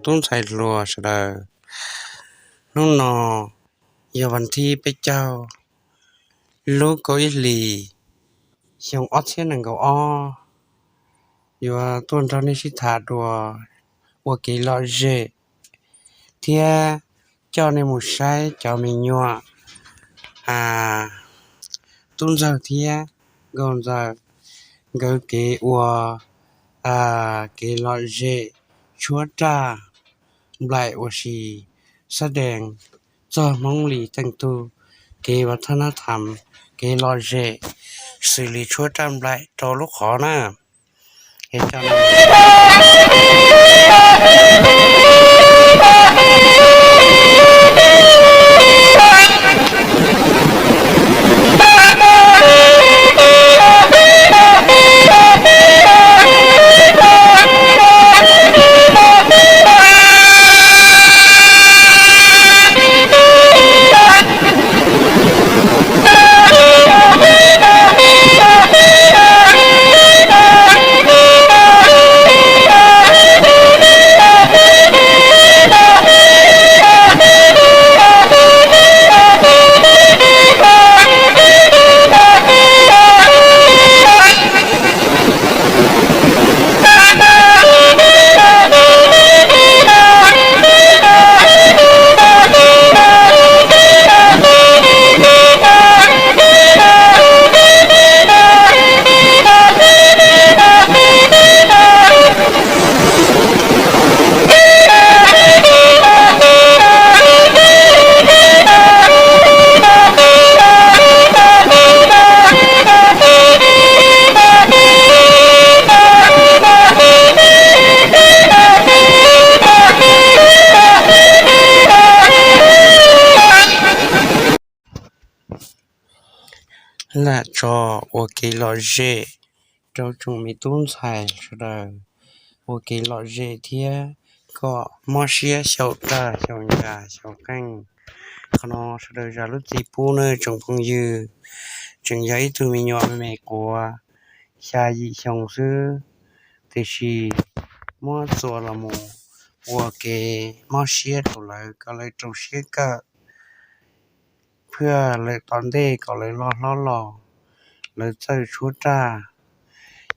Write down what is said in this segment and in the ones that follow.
tub ntxhais hluas sawv daws. Hnub no yog vas thib peb caug lub kaum ib hlis xyoo ob txhiab nees nkaum ob, yuav tuaj nrog nej sib tham dua ua kev lom zem thiab coj nej mus saib cov me nyuam tub ntxawg thiab nkauj ntxawm nkawd kev ua kev lom zem tshuab raj nplaim ua si xab dees txog Hmoob Lis Teej Tug kev ua thab nab tham kev lom zem xws li tshuab raj nplaim rau lub qhov na. Lam tso ua kev lom zem rau tsoom me tub ntxhais sawv daws ua kev lom zem thiab kom mob siab xyaum raj xyaum ncas xyaum qeej. Qhov no sawv daws zam lub txim pub nawb tsoom phooj ywg. Tseem yog ib tug me nyuam me me quav xya yim xyoo xwb, tiam sis muab txuas los mus ua kev mob siab rau lawv kom lawv rau siab kawm, phiaj lawm tom ntej kom lawv loj hlob los lawv txawj tshuab raj.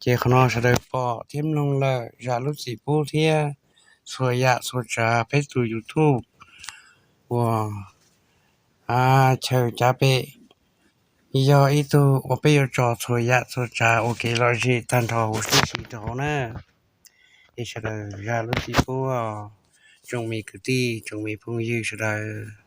Ces qhov no sawv daws pom thiab mloog lawm zam lub txim pub thiab txhua yam txhua tsav peb tus YouTube uas chaw cav pem yog ib tug uas peb yuav tso txhua yam txhua tsav ua kev lom zem tag nrho huv tib si rau hauv na. Es sawv daws zam lub txim pub, tsoom me kwv tij tsoom me phooj ywg sawv daws.